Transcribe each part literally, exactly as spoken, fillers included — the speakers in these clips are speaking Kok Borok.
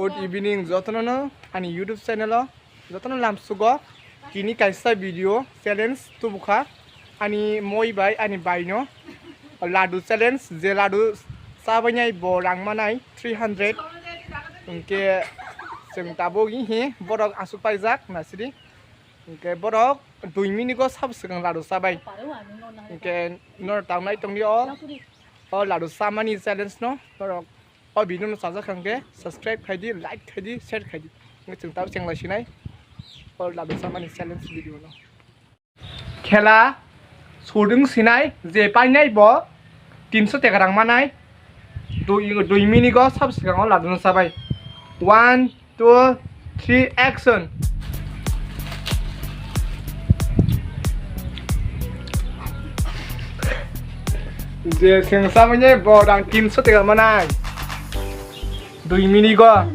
Good evening, jotono no ani YouTube channel o jotono lamsugo tini kaisa video challenge tubukha ani moi bai ani bai no ladu challenge, je ladu chabainai bo rang manai three hundred. Hingke chwng tabuk hi borok asuk paijak nasidi. Hingke borok dui minute o sabo swkang ladu chabai. Hingke nor tangnai tongdi o, o ladu chamani challenge no norok o video no chajak kha hingke subscribe khaidi, like khaidi, share khaidi. Hingke chwng tabuk chenglai sinai o ladu chamani challenge video no. Khela sudung sinai je painai bo tinso teka rang manai. Dui, dui minute o sabo swkang o ladu no chabai. One, two, three, action. Je seng samanya bo rang tinso teka manai. Dui minute o.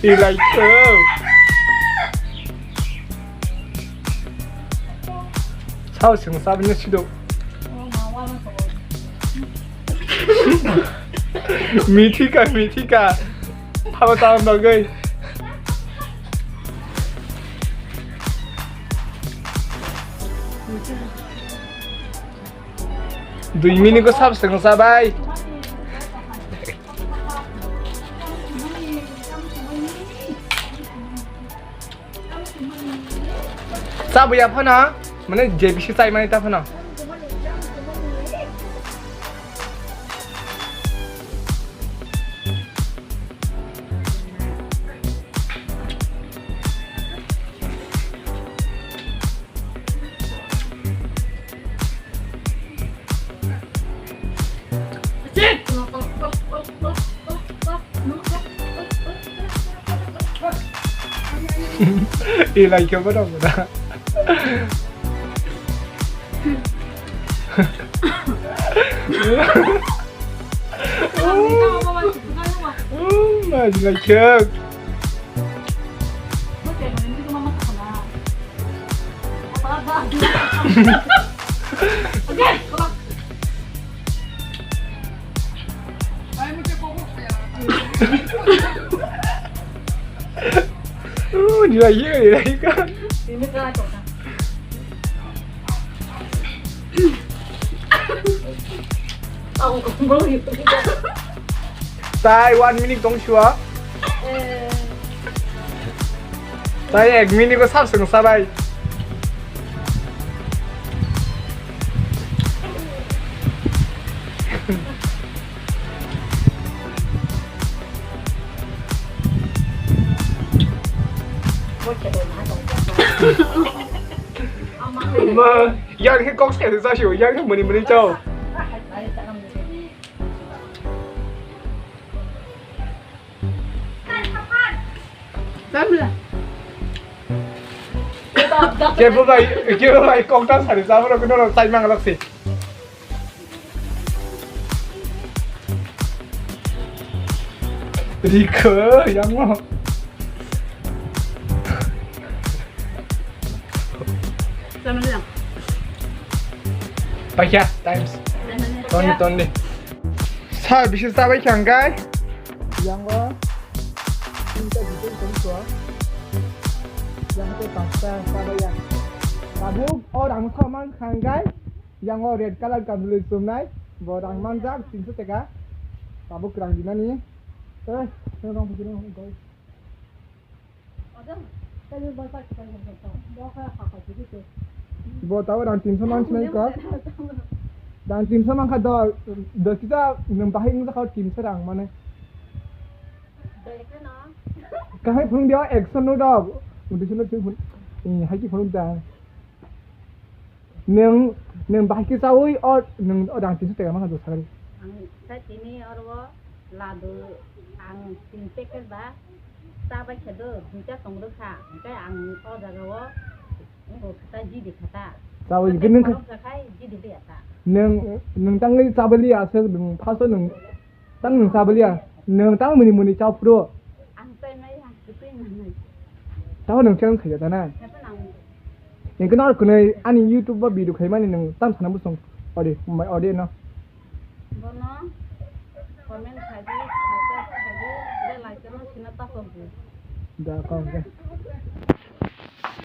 Ilai ko. Sao seng sabni sido. Mithika, mithika. Haba tao bagwi. Dui minute ko sab seng sabai. Chabuya phano, mane je bisi chai mani ta phano. Ilai khe bono bono. Ilai khe. Tai one minute tong siwa. Tai ek minute ko sab sung sabai. Ma, yang khe kok se sa siwa, yang khe mani mani chao. Kebo bai, kebo bai kokta sari sabro kono tai mangalak se. Rikho, yamo. Paikha, times. Toni, toni. Sa, bisi sabai kha hingkai. Yango. Tinta bisi tong so. Yango pasta sabai ya. Tabuk, o rang sa man kha hingkai. Yango red color kamchwlwi chumnai. Bo rang manjak tinso teka. Tabuk rang dinani. Eh, rang bisi rang hingkai. Bo tabo rang tinso man sinai kok. Rang tinso man kha do, do kita nwng bahai wngjakha tinso rang mane. Kahai phunuk dia action no do. Undi sino tin phun. Eh, hai ki phunuk da. Nwng, nwng bahai khe chaui o nwng o rang tinso teka mankha do sagari. Ang khe tini oro o ladu ang tin packet ba cha bai khe do, duita tong rwkha, hwnkhe ang o jaga o wngo kha ta, jidi kha ta. Chaui hwnkhe nwng kha khorok jakhai jidi liya ta. Nwng, nwng tangwi chabai liya aswk, nwng first o nwng Tang nwng chabaliya, nwng tang mini mini chao phuru. Ang chai mai ha, kwtwi nangnai. Tamo nwng challenge khaijak ta na? Khe phano ang Hingke nor kwnwi ani YouTube o video khaimani nwng tam sana bwswng odi, odi no. Bono comment khai di, subscribe khai di, bell icon no sina ta kom di. Da kom ke.